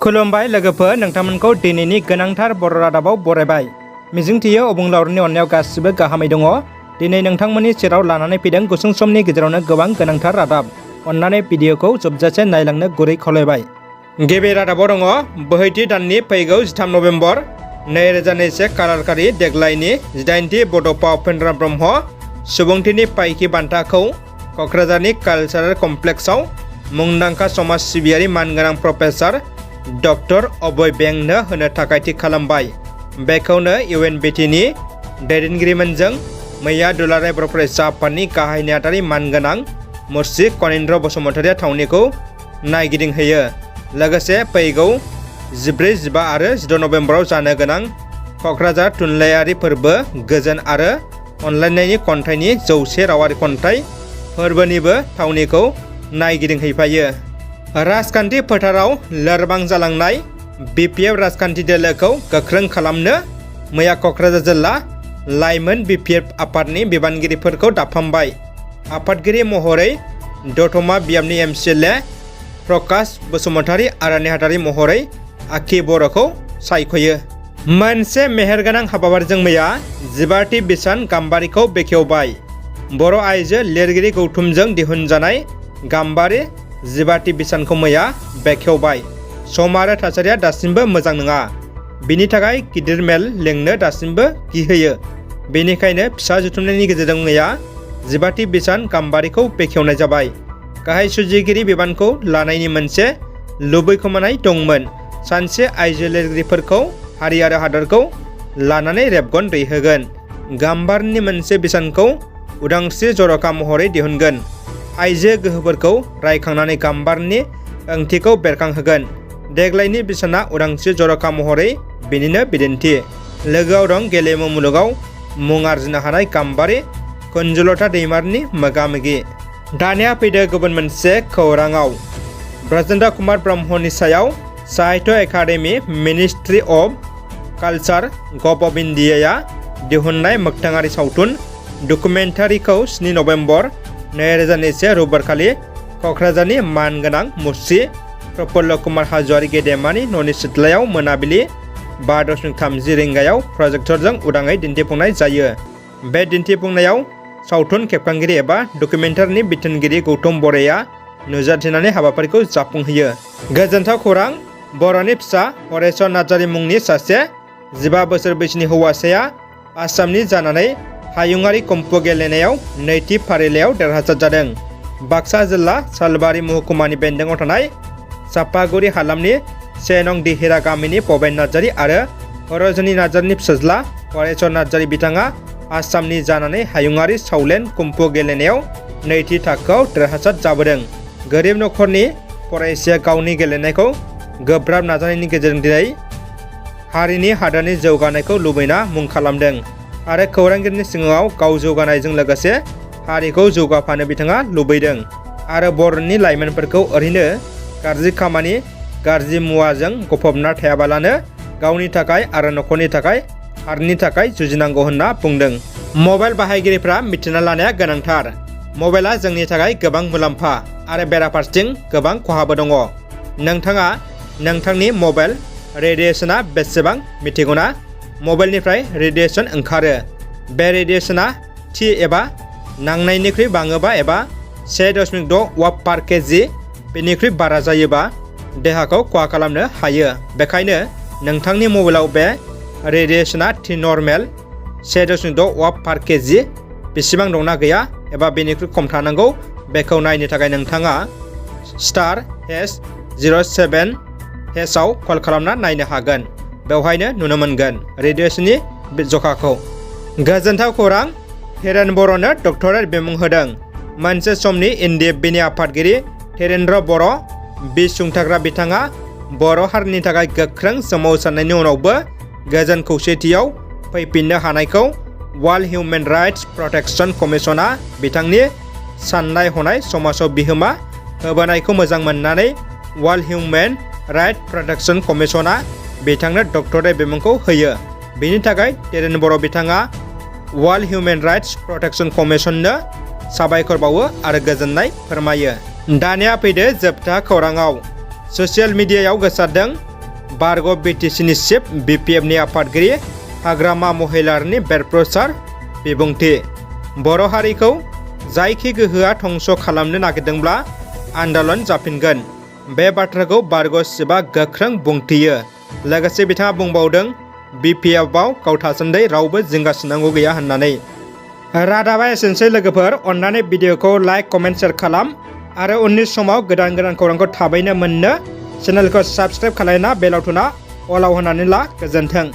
खुलुमबाय लोगोफोर, नोंथांमोनखौ दिनैनि गोनांथार बर' रादाबाव बरायबाय। मिजिंथियो अबुंलावरिनि अननायाव गासिबो गाहामै दङ। दिनै नोंथांमोननि सेराव लानानै फैदों गुसुं समनि गेजेरावनो गोबां गोनांथार रादाब। अन्नानै भिडिअखौ जोबजासे नायलांनो गुरै खावलायबाय। गिबि रादाबाव दङ बोहैथि दाननि फैगौ 13 नभेम्बर 2021 खालारखालि देग्लायनि 18थि बड'फा उपेन्द्र ब्रह्म सुबुंथिनि पाइखि बान्थाखौ क'क्राझारनि कालचारेल कमप्लेक्सआव मुंदांखा समाज सिबियारि मानगोनां प्रफेसार डक्टर अभय बेंकनो होनो थाखाय थि खालामबाय। बेखौनो UNBTनि दैदेनगिरिमोनजों मैया दुलाराय बर' फरायसा आफादनि गाहाय नेहाथारि मानगोनां मुस्रि कनिन्द्र बसुमतारिया थावनिखौ नायगिदिंहैयो। लोगोसे फैगौ 14, 15 आरो 16 नभेम्बराव जानो गोनां क'क्राझार थुनलाइयारि फोरबो गोजोन आरो अनलायनायनि खन्थाइनि 100 रावारि खन्थाइ फोरबोनिबो थावनिखौ नायगिदिंहैफायो। राजखान्थि फोथाराव लोरबां जालांनाय BPF राजखान्थि दोलोखौ गोख्रों खालामनो मैया क'क्राझार जिल्ला लाइमोन BPF आफादनि बिबानगिरिफोरखौ दाफामबाय। आफादगिरि महरै दतमा बियाबनि MCLA प्रकाश बसुमतारी आरो नेहाथारि महरै आखि बर'खौ सायख'यो। मोनसे मेहेरगोनां हाबाफारिजों मैया 15थि बिसान गाम्बारिखौ बेखेवबाय। बर' आइजो लिरगिरि गौथुमजों दिहुनजानाय गाम्बारि 15थि बिसानखौ मैया बेखेवबाय। सम आरो थासारिया दासिमबो मोजां नङा, बिनि थाखाय गिदिर मेल लेंनो दासिमबो गिहोयो। बेनिखायनो फिसा जथुमनायनि गेजेरजों मैया 15थि बिसान गाम्बारिखौ बेखेवनाय जाबाय। गाहाय सुजुगिरि बिबानखौ लानायनि मोनसे लुबैखोमानाय दंमोन। सानसे आइजो लिरगिरिफोरखौ हारि आरो हादरखौ लानानै रेबगन दैहोगोन। गाम्बारिनि मोनसे बिसानखौ उदांस्रि जर'खा महरै दिहुनगोन। आइजो गोहोफोरखौ रायखांनानै गाम्बारिनि ओंथिखौ बेरखांहोगोन। देग्लायनि बिसाना उदांस्रि जर'खा महरै बेनिनो बिदिन्थि। लोगोआव दं गेलेमु मुलुगाव मुं आरजिनो हानाय गाम्बारि कुन्जुलता दैमारिनि मोगा-मोगि। दानिया फैदो गुबुन मोनसे खौराङाव। ब्रजेन्द्र कुमार ब्रह्मनि सायाव Sahitya Akademi ministry of culture gov of इन्डियाया दिहुननाय मोगथाङारि सावथुन डकुमेन्टारिखौ 7 नभेम्बर 2021 रबिबारखालि क'क्राझारनि मानगोनां मुस्रि प्रफुल्ल कुमार हाज'वारि गेदेमानि न'नि सिथ्लायाव मोनाबिलि 5:30 रिंगायाव प्रजेक्टरजों उदाङै दिन्थिफुंनाय जायो। बे दिन्थिफुंनायाव सावथुन खेबखांगिरि एबा डकुमेन्टारिनि बिथोनगिरि गौतम बर'आ नुजाथिनानै हाबाफारिखौ जाफुंहोयो। गोजोनथाव खौरां! बर'नि फिसा हरेश्वर नार्जारि मुंनि सासे 15 बोसोर बैसोनि हौवासाया आसामनि जानानै हायुङारि कम्फु गेलेनायाव नैथि फारिलाइयाव देरहासार जादों। बाक्सा जिल्ला सालबारि महकुमानि बेन्दोङाव थानाय चापागुरि हालामनि 1 नं दिहिरा गामिनि भबेन नार्जारि आरो रजनि नार्जारिनि फिसाज्ला हरेश्वर नार्जारि बिथाङा आसामनि जानानै हायुङारि सावलेन कम्फु गेलेनायाव नैथि थाखोआव देरहासार जाबोदों। गोरिब नखरनि फरायसाया गावनि गेलेनायखौ गोब्राब नाजानायनि गेजेरजों दिनै हारिनि हादोरनि जौगानायखौ लुबैना मुं खालामदों आरो खौरांगिरिनि सिगाङाव गाव जौगानायजों लोगोसे हारिखौ जौगाफानो बिथाङा लुबैदों आरो बर'नि लाइमोनफोरखौ ओरैनो गाज्रि खामानि गाज्रि मुवाजों गफबना थायाबालानो गावनि थाखाय आरो नखरनि थाखाय हारिनि थाखाय जुजिनांगौ होनना बुंदों। मबाइल बाहायगिरिफ्रा मिथिना लानाया गोनांथार। मबाइला जोंनि थाखाय गोबां मुलाम्फा आरो बेराफारसेथिं गोबां खहाबो दङ। नोंथाङा नोंथांनि मबाइल रेडिएसना बेसेबां मिथिगौना? मबाइलनिफ्राय रेडिएसन ओंखारो। बे रेडिएसना थि एबा नांनायनिख्रुइ बाङोबा एबा 1.6 वाट पार केजि बेनिख्रुइ बारा जायोबा देहाखौ खहा खालामनो हायो। बेखायनो नोंथांनि मबाइलाव बे रेडिएसना थि नर्मेल 1.6 वाट पार केजि बेसेबां दंना गैया एबा बेनिख्रुइ खम थानांगौ बेखौ नायनो थाखाय नोंथाङा *#07# आव कल खालामना नायनो हागोन। बेवहायनो नुनो मोनगोन रेडिएसननि जखाखौ। गोजोनथाव खौरां! धीरेन बर'नो डक्टरेट बिमुं होदों। मोनसे समनि NDFBनि आफादगिरि धीरेन्द्र बर' बिसुंथाग्रा बिथाङा बर' हारिनि थाखाय गोख्रों सोमावसारनायनि उनावबो गोजोन खौसेथियाव फैफिननो हानायखौ वर्ल्ड हिउमेन राइट्स प्रटेक्शन कमिशनआ बिथांनि साननाय हनाय समाजाव बिहोमा होबोनायखौ मोजां मोननानै वर्ल्ड हिउमेन राइट्स प्रटेक्शन कमिशनआ बिथांनो डक्टरेट बिमुंखौ होयो। बेनि थाखाय धीरेन बर' बिथाङा वर्ल्ड हिउमेन राइट्स प्रटेक्शन कमिशननो साबायखर बावो आरो गोजोननाय फोरमायो। दानिया फैदो जोबथा खौराङाव। ससियेल मिडियायाव गोसारदों बारग' BTCनि चिफ BPFनि आफादगिरि हाग्रामा महिलारनि बेरफ्रुसार बिबुंथि। बर' हारिखौ जायखि गोहोआ धंस खालामनो नागिरदोंब्ला आन्दलन जाफिनगोन। बे बाथ्राखौ बारग' चिफआ गोख्रों बुंथियो। लोगोसे बिथाङा बुंबावदों BPFआव गाव थासान्दि रावबो जिंगासिनांगौ गैया होननानै। रादाबा एसेनोसै लोगोफोर, अन्नानै भिडिअखौ लाइक, कमेन्ट, शेयार खालाम आरो उननि समाव गोदान खौरांखौ थाबैनो मोननो चेनेलखौ साबस्क्राइब खालामना बेलाव थुना अलाव होनानै ला। गोजोन्थों।